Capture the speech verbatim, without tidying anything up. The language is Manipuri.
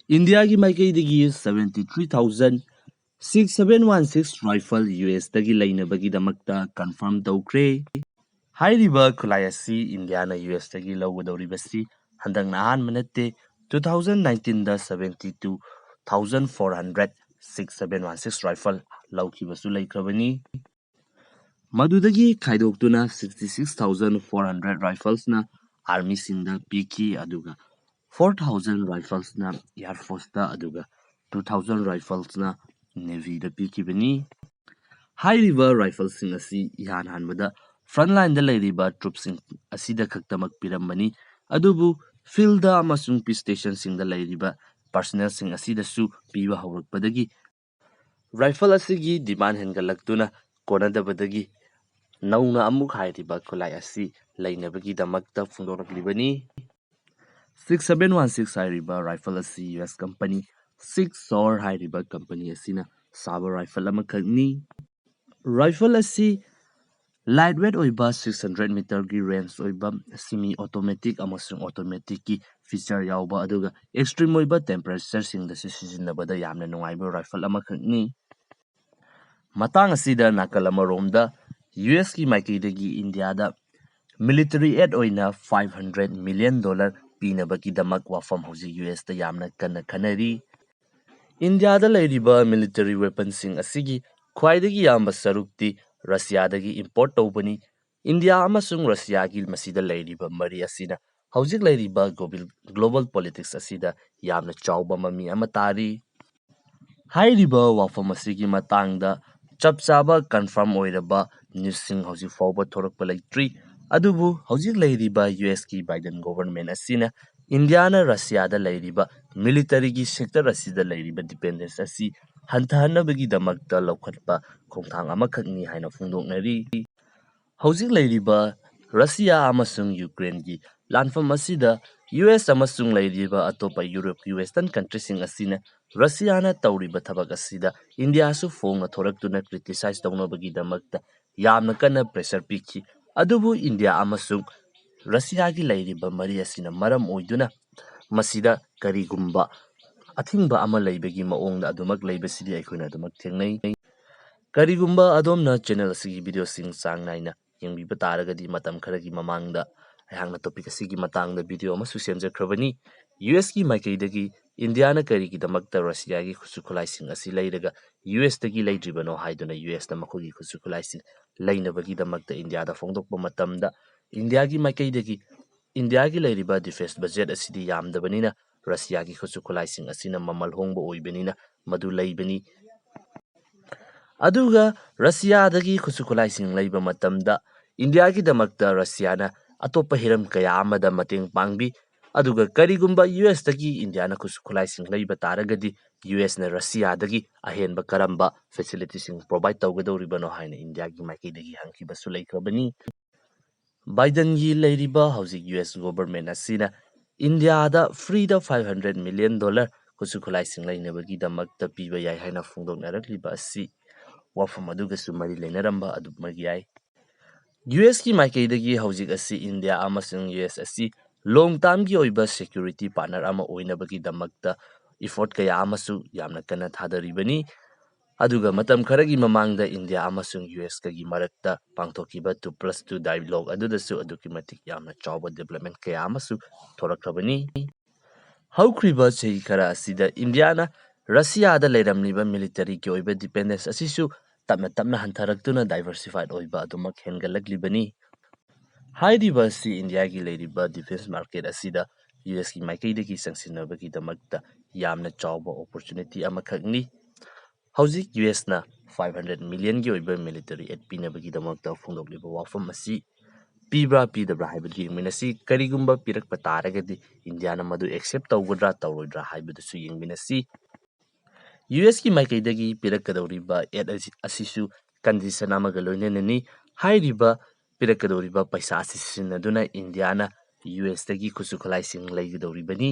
ꯏꯟꯗꯤꯌꯥꯒꯤ ꯃꯥꯏꯀꯩꯗꯒꯤ seventy three thousand six seven one six rifle U ꯑꯦꯁꯇꯒꯤ ꯂꯩꯅꯕꯒꯤꯗꯃꯛꯇ confirm ꯇꯧꯈ꯭ꯔꯦ꯫ ꯍꯥꯏꯔꯤꯕ ꯈꯨꯠꯂꯥꯏ ꯑꯁꯤ ꯏꯟꯗꯤꯌꯥꯅ ꯌꯨ ꯑꯦꯁꯇꯒꯤ ꯂꯧꯒꯗꯧꯔꯤꯕꯁꯤ ꯍꯟꯗꯛꯅ ꯑꯍꯥꯟꯕ ꯅꯠꯇꯦ꯫ Two thousand nineteenꯗ seventy two thousand four hundred six seven one six rifle ꯂꯧꯈꯤꯕꯁꯨ ꯂꯩꯈ꯭ꯔꯕꯅꯤ꯫ ꯃꯗꯨꯗꯒꯤ ꯈꯥꯏꯗꯣꯛꯇꯨꯅ sixty six thousand four hundred riflesꯅ armyꯁꯤꯡꯗ ꯄꯤꯈꯤ, ꯑꯗꯨꯒ four thousand riflesꯅ air forceꯇ, ꯑꯗꯨꯒ two thousand riflesꯅ navyꯗ ꯄꯤꯈꯤꯕꯅꯤ꯫ ꯍꯥꯏꯔꯤꯕ riflesꯁꯤꯡ ꯑꯁꯤ ꯏꯍꯥꯟ ꯍꯥꯟꯕꯗ frontlineꯗ ꯂꯩꯔꯤꯕ troops ꯑꯁꯤꯗ ꯈꯛꯇꯃꯛ ꯄꯤꯔꯝꯕꯅꯤ꯫ ꯑꯗꯨꯕꯨ fieldꯗ ꯑꯃꯁꯨꯡ peace stationꯁꯤꯡꯗ ꯂꯩꯔꯤꯕ personnelꯁꯤꯡ ꯑꯁꯤꯗꯁꯨ ꯄꯤꯕ ꯍꯧꯔꯛꯄꯗꯒꯤ rifle ꯑꯁꯤꯒꯤ demand ꯍꯦꯟꯒꯠꯂꯛꯇꯨꯅ ꯀꯣꯟꯅꯗꯕꯗꯒꯤ ꯅꯧꯅ ꯑꯃꯨꯛ ꯍꯥꯏꯔꯤꯕ ꯈꯨꯠꯂꯥꯏ ꯑꯁꯤ ꯂꯩꯅꯕꯒꯤꯗꯃꯛꯇ ꯐꯣꯡꯗꯣꯔꯛꯂꯤꯕꯅꯤ꯫ Six seven one six ꯍꯥꯏꯔꯤꯕ rifle ꯑꯁꯤ U S company Sig Sauer ꯍꯥꯏꯔꯤꯕ company ꯑꯁꯤꯅ ꯁꯥꯕ rifle ꯑꯃꯈꯛꯅꯤ꯫ Rifle ꯑꯁꯤ light weight ꯑꯣꯏꯕ, six hundred meterꯒꯤ range ꯑꯣꯏꯕ, semi automatic ꯑꯃꯁꯨꯡ automaticꯀꯤ feature ꯌꯥꯎꯕ, ꯑꯗꯨꯒ extreme ꯑꯣꯏꯕ temperatureꯁꯤꯡꯗꯁꯨ ꯁꯤꯖꯤꯟꯅꯕꯗ ꯌꯥꯝꯅ ꯅꯨꯡꯉꯥꯏꯕ rifle ꯑꯃꯈꯛꯅꯤ꯫ ꯃꯇꯥꯡ ꯑꯁꯤꯗ ꯅꯥꯀꯜ ꯑꯃꯔꯣꯝꯗ ꯌꯨ ꯑꯦꯁꯀꯤ ꯃꯥꯏꯀꯩꯗꯒꯤ ꯏꯟꯗꯤꯌꯥꯗ military aid ꯑꯣꯏꯅ five hundred million dollar ꯄꯤꯅꯕꯒꯤꯗꯃꯛ ꯋꯥꯐꯝ ꯍꯧꯖꯤꯛ ꯌꯨ ꯑꯦꯁꯇ ꯌꯥꯝꯅ ꯀꯟꯅ ꯈꯟꯅꯔꯤ꯫ ꯏꯟꯗꯤꯌꯥꯗ ꯂꯩꯔꯤꯕ military weaponꯁꯤꯡ ꯑꯁꯤꯒꯤ ꯈ꯭ꯋꯥꯏꯗꯒꯤ ꯌꯥꯝꯕ ꯁꯔꯨꯛꯇꯤ ꯔꯁꯤꯌꯥꯗꯒꯤ import ꯇꯧꯕꯅꯤ꯫ ꯏꯟꯗꯤꯌꯥ ꯑꯃꯁꯨꯡ ꯔꯁꯤꯌꯥꯒꯤ ꯃꯁꯤꯗ ꯂꯩꯔꯤꯕ ꯃꯔꯤ ꯑꯁꯤꯅ ꯍꯧꯖꯤꯛ ꯂꯩꯔꯤꯕ global, global politics ꯑꯁꯤꯗ ꯌꯥꯝꯅ ꯆꯥꯎꯕ ꯃꯃꯤ ꯑꯃ ꯇꯥꯔꯤ꯫ ꯍꯥꯏꯔꯤꯕ ꯋꯥꯐꯝ ꯑꯁꯤꯒꯤ ꯃꯇꯥꯡꯗ ꯆꯞ ꯆꯥꯕ confirm ꯑꯣꯏꯔꯕ newsꯁꯤꯡ ꯍꯧꯖꯤꯛ ꯐꯥꯎꯕ ꯊꯣꯔꯛꯄ ꯂꯩꯇ꯭ꯔꯤ꯫ ꯑꯗꯨꯕꯨ ꯍꯧꯖꯤꯛ ꯂꯩꯔꯤꯕ ꯌꯨ ꯑꯦꯁꯀꯤ Biden government ꯑꯁꯤꯅ ꯏꯟꯗꯤꯌꯥꯅ ꯔꯁꯤꯌꯥꯗ ꯂꯩꯔꯤꯕ militaryꯒꯤ sector ꯑꯁꯤꯗ ꯂꯩꯔꯤꯕ dependence ꯑꯁꯤ ꯍꯟꯊꯍꯟꯅꯕꯒꯤꯗꯃꯛꯇ ꯂꯧꯈꯠꯄ ꯈꯣꯡꯊꯥꯡ ꯑꯃꯈꯛꯅꯤ ꯍꯥꯏꯅ ꯐꯣꯡꯗꯣꯛꯅꯔꯤ꯫ ꯍꯧꯖꯤꯛ ꯂꯩꯔꯤꯕ ꯔꯁꯤꯌꯥ ꯑꯃꯁꯨꯡ ꯌꯨꯀ꯭ꯔꯦꯟꯒꯤ ꯂꯥꯟꯐꯝ ꯑꯁꯤꯗ ꯌꯨ ꯑꯦꯁ ꯑꯃꯁꯨꯡ ꯂꯩꯔꯤꯕ ꯑꯇꯣꯞꯄ ꯌꯨꯔꯣꯞꯀꯤ western countryꯁꯤꯡ ꯑꯁꯤꯅ ꯔꯁꯤꯌꯥꯅ ꯇꯧꯔꯤꯕ ꯊꯕꯛ ꯑꯁꯤꯗ ꯏꯟꯗꯤꯌꯥꯁꯨ ꯐꯣꯡꯅ ꯊꯣꯔꯛꯇꯨꯅ criticize ꯇꯧꯅꯕꯒꯤꯗꯃꯛꯇ ꯌꯥꯝꯅ ꯀꯟꯅ pressure ꯄꯤꯈꯤ꯫ ꯑꯗꯨꯕꯨ ꯏꯟꯗꯤꯌꯥ ꯑꯃꯁꯨꯡ ꯔꯁꯤꯌꯥꯒꯤ ꯂꯩꯔꯤꯕ ꯃꯔꯤ ꯑꯁꯤꯅ ꯃꯔꯝ ꯑꯣꯏꯗꯨꯅ ꯃꯁꯤꯗ ꯀꯔꯤꯒꯨꯝꯕ ꯑꯊꯤꯡꯕ ꯑꯃ ꯂꯩꯕꯒꯤ ꯃꯑꯣꯡꯗ ꯑꯗꯨꯃꯛ ꯂꯩꯕꯁꯤꯗꯤ ꯑꯩꯈꯣꯏꯅ ꯑꯗꯨꯃꯛ ꯊꯦꯡꯅꯩ꯫ ꯀꯔꯤꯒꯨꯝꯕ ꯑꯗꯣꯝꯅ ꯆꯦꯅꯦꯜ ꯑꯁꯤꯒꯤ ꯚꯤꯗꯤꯑꯣꯁꯤꯡ ꯆꯥꯡ ꯅꯥꯏꯅ ꯌꯦꯡꯕꯤꯕ ꯇꯥꯔꯒꯗꯤ, ꯃꯇꯝ ꯈꯔꯒꯤ ꯃꯃꯥꯡꯗ ꯑꯩꯍꯥꯛꯅ ꯇꯣꯄꯤꯛ ꯑꯁꯤꯒꯤ ꯃꯇꯥꯡꯗ ꯚꯤꯗꯤꯑꯣ ꯑꯃꯁꯨ ꯁꯦꯝꯖꯈ꯭ꯔꯕꯅꯤ꯫ ꯌꯨ ꯑꯦꯁꯀꯤ ꯃꯥꯏꯀꯩꯗꯒꯤ ꯏꯟꯗꯤꯌꯥꯅ ꯀꯔꯤꯒꯤꯗꯃꯛꯇ ꯔꯁꯤꯌꯥꯒꯤ ꯈꯨꯠꯁꯨ ꯈꯨꯠꯂꯥꯏꯁꯤꯡ ꯑꯁꯤ ꯂꯩꯔꯒ ꯌꯨ ꯑꯦꯁꯇꯒꯤ ꯂꯩꯗ꯭ꯔꯤꯕꯅꯣ ꯍꯥꯏꯗꯨꯅ ꯌꯨ ꯑꯦꯁꯅ ꯃꯈꯣꯏꯒꯤ ꯈꯨꯠꯁꯨ ꯈꯨꯠꯂꯥꯏꯁꯤꯡ ꯂꯩꯅꯕꯒꯤꯗꯃꯛꯇ ꯏꯟꯗꯤꯌꯥꯗ ꯐꯣꯡꯗꯣꯛꯄ ꯃꯇꯝꯗ, ꯏꯟꯗꯤꯌꯥꯒꯤ ꯃꯥꯏꯀꯩꯗꯒꯤ ꯏꯟꯗꯤꯌꯥꯒꯤ ꯂꯩꯔꯤꯕ ꯗꯤꯐꯦꯟꯁ ꯕꯖꯦꯠ ꯑꯁꯤꯗꯤ ꯌꯥꯝꯗꯕꯅꯤꯅ ꯔꯁꯤꯌꯥꯒꯤ ꯈꯨꯠꯁꯨ ꯈꯨꯠꯂꯥꯏꯁꯤꯡ ꯑꯁꯤꯅ ꯃꯃꯜ ꯍꯣꯡꯕ ꯑꯣꯏꯕꯅꯤꯅ ꯃꯗꯨ ꯂꯩꯕꯅꯤ꯫ ꯑꯗꯨꯒ ꯔꯁꯤꯌꯥꯗꯒꯤ ꯈꯨꯠꯁꯨ ꯈꯨꯠꯂꯥꯏꯁꯤꯡ ꯂꯩꯕ ꯃꯇꯝꯗ ꯏꯟꯗꯤꯌꯥꯒꯤꯗꯃꯛꯇ ꯔꯁꯤꯌꯥꯅ ꯑꯇꯣꯞꯄ ꯍꯤꯔꯝ ꯀꯌꯥ ꯑꯃꯗ ꯃꯇꯦꯡ ꯄꯥꯡꯕꯤ꯫ ꯑꯗꯨꯒ ꯀꯔꯤꯒꯨꯝꯕ ꯌꯨ ꯑꯦꯁꯇꯒꯤ ꯏꯟꯗꯤꯌꯥꯅ ꯈꯨꯠꯁꯨ ꯈꯨꯠꯂꯥꯏꯁꯤꯡ ꯂꯩꯕ ꯇꯥꯔꯒꯗꯤ, ꯌꯨ ꯑꯦꯁꯅ ꯔꯁꯤꯌꯥꯗꯒꯤ ꯑꯍꯦꯟꯕ ꯀꯔꯝꯕ ꯐꯦꯁꯤꯂꯤꯇꯤꯁꯤꯡ ꯄ꯭ꯔꯣꯚꯥꯏꯗ ꯇꯧꯒꯗꯧꯔꯤꯕꯅꯣ ꯍꯥꯏꯅ ꯏꯟꯗꯤꯌꯥꯒꯤ ꯃꯥꯏꯀꯩꯗꯒꯤ ꯍꯪꯈꯤꯕꯁꯨ ꯂꯩꯈ꯭ꯔꯕꯅꯤ꯫ ꯕꯥꯏꯗꯟꯒꯤ ꯂꯩꯔꯤꯕ ꯍꯧꯖꯤꯛ ꯌꯨ ꯑꯦꯁ ꯒꯣꯚꯔꯟꯃꯦꯟꯠ ꯑꯁꯤꯅ ꯏꯟꯗꯤꯌꯥꯗ ꯐ꯭ꯔꯤꯗ ꯐꯥꯏꯚ ꯍꯟꯗ꯭ꯔꯦꯠ ꯃꯤꯂꯤꯌꯟ ꯗꯣꯂꯔ ꯈꯨꯠꯁꯨ ꯈꯨꯠꯂꯥꯏꯁꯤꯡ ꯂꯩꯅꯕꯒꯤꯗꯃꯛꯇ ꯄꯤꯕ ꯌꯥꯏ ꯍꯥꯏꯅ ꯐꯣꯡꯗꯣꯛꯅꯔꯛꯂꯤꯕ ꯑꯁꯤ ꯋꯥꯐꯝ ꯑꯗꯨꯒꯁꯨ ꯃꯔꯤ ꯂꯩꯅꯔꯝꯕ ꯑꯗꯨꯃꯛ ꯌꯥꯏ꯫ ꯌꯨ ꯑꯦꯁꯀꯤ ꯃꯥꯏꯀꯩꯗꯒꯤ ꯍꯧꯖꯤꯛ ꯑꯁꯤ ꯏꯟꯗꯤꯌꯥ ꯑꯃꯁꯨꯡ ꯌꯨ ꯑꯦꯁ ꯑꯁꯤ ꯂꯣꯡ ꯇꯥꯔꯝꯒꯤ ꯑꯣꯏꯕ ꯁꯦꯀ꯭ꯌꯨꯔꯤꯇꯤ ꯄꯥꯔꯠꯅꯔ ꯑꯃ ꯑꯣꯏꯅꯕꯒꯤꯗꯃꯛꯇ ꯏꯐꯣꯔꯠ ꯀꯌꯥ ꯑꯃꯁꯨ ꯌꯥꯝꯅ ꯀꯟꯅ ꯊꯥꯗꯔꯤꯕꯅꯤ꯫ ꯑꯗꯨꯒ ꯃꯇꯝ ꯈꯔꯒꯤ ꯃꯃꯥꯡꯗ ꯏꯟꯗꯤꯌꯥ ꯑꯃꯁꯨꯡ ꯌꯨ ꯑꯦꯁꯀꯒꯤ ꯃꯔꯛꯇ ꯄꯥꯡꯊꯣꯛꯈꯤꯕ ꯇꯨ ꯄ꯭ꯂꯁ ꯇꯨ ꯗꯥꯏꯂꯣꯒ ꯑꯗꯨꯗꯁꯨ ꯑꯗꯨꯛꯀꯤ ꯃꯇꯤꯛ ꯌꯥꯝꯅ ꯆꯥꯎꯕ ꯗꯤꯕ꯭ꯂꯞꯃꯦꯟꯠ ꯀꯌꯥ ꯑꯃꯁꯨ ꯊꯣꯔꯛꯈ꯭ꯔꯕꯅꯤ꯫ ꯍꯧꯈ꯭ꯔꯤꯕ ꯆꯍꯤ ꯈꯔ ꯑꯁꯤꯗ ꯏꯟꯗꯤꯌꯥꯅ ꯔꯁꯤꯌꯥꯗ ꯂꯩꯔꯝꯂꯤꯕ ꯃꯤꯂꯤꯇꯔꯤꯒꯤ ꯑꯣꯏꯕ ꯗꯤꯄꯦꯟꯗꯦꯟꯁ ꯑꯁꯤꯁꯨ ꯇꯞꯅ ꯇꯞꯅ ꯍꯟꯊꯔꯛꯇꯨꯅ ꯗꯥꯏꯚꯔꯁꯤꯐꯥꯏꯠ ꯑꯣꯏꯕ ꯑꯗꯨꯃꯛ ꯍꯦꯟꯒꯠꯂꯛꯂꯤꯕꯅꯤ꯫ ꯍꯥꯏꯔꯤꯕ ꯑꯁꯤ ꯏꯟꯗꯤꯌꯥꯒꯤ ꯂꯩꯔꯤꯕ ꯗꯤꯐꯦꯟꯁ ꯃꯥꯔꯀꯦꯠ ꯑꯁꯤꯗ ꯌꯨ ꯑꯦꯁꯀꯤ ꯃꯥꯏꯀꯩꯗꯒꯤ ꯆꯪꯁꯤꯟꯅꯕꯒꯤꯗꯃꯛꯇ ꯌꯥꯝꯅ ꯆꯥꯎꯕ ꯑꯣꯄꯣꯔꯆꯨꯅꯤꯇꯤ ꯑꯃꯈꯛꯅꯤ꯫ ꯍꯧꯖꯤꯛ ꯌꯨ ꯑꯦꯁꯅ ꯐꯥꯏꯚ ꯍꯟꯗ꯭ꯔꯦꯠ ꯃꯤꯂꯤꯌꯟꯒꯤ ꯑꯣꯏꯕ ꯃꯤꯂꯤꯇꯔꯤ ꯑꯦꯗ ꯄꯤꯅꯕꯒꯤꯗꯃꯛꯇ ꯐꯣꯡꯗꯣꯛꯂꯤꯕ ꯋꯥꯐꯝ ꯑꯁꯤ ꯄꯤꯕ꯭ꯔꯥ ꯄꯤꯗꯕ꯭ꯔꯥ ꯍꯥꯏꯕꯗꯨ ꯌꯦꯡꯃꯤꯟꯅꯁꯤ꯫ ꯀꯔꯤꯒꯨꯝꯕ ꯄꯤꯔꯛꯄ ꯇꯥꯔꯒꯗꯤ ꯏꯟꯗꯤꯌꯥꯅ ꯃꯗꯨ ꯑꯦꯛꯁꯦꯞ ꯇꯧꯒꯗ꯭ꯔꯥ ꯇꯧꯔꯣꯏꯗ꯭ꯔꯥ ꯍꯥꯏꯕꯗꯨꯁꯨ ꯌꯦꯡꯃꯤꯟꯅꯁꯤ꯫ ꯌꯨ ꯑꯦꯁꯀꯤ ꯃꯥꯏꯀꯩꯗꯒꯤ ꯄꯤꯔꯛꯀꯗꯧꯔꯤꯕ ꯑꯦꯗ ꯑꯁꯤ, ꯑꯁꯤꯁꯨ ꯀꯟꯗꯤꯁꯟ ꯑꯃꯒ ꯂꯣꯏꯅꯅꯅꯤ꯫ ꯍꯥꯏꯔꯤꯕ ꯄꯤꯔꯛꯀꯗꯧꯔꯤꯕ ꯄꯩꯁꯥ ꯑꯁꯤ ꯁꯤꯖꯤꯟꯅꯗꯨꯅ ꯏꯟꯗꯤꯌꯥꯅ ꯌꯨ ꯑꯦꯁꯇꯒꯤ ꯈꯨꯠꯁꯨ ꯈꯨꯠꯂꯥꯏꯁꯤꯡ ꯂꯩꯒꯗꯧꯔꯤꯕꯅꯤ꯫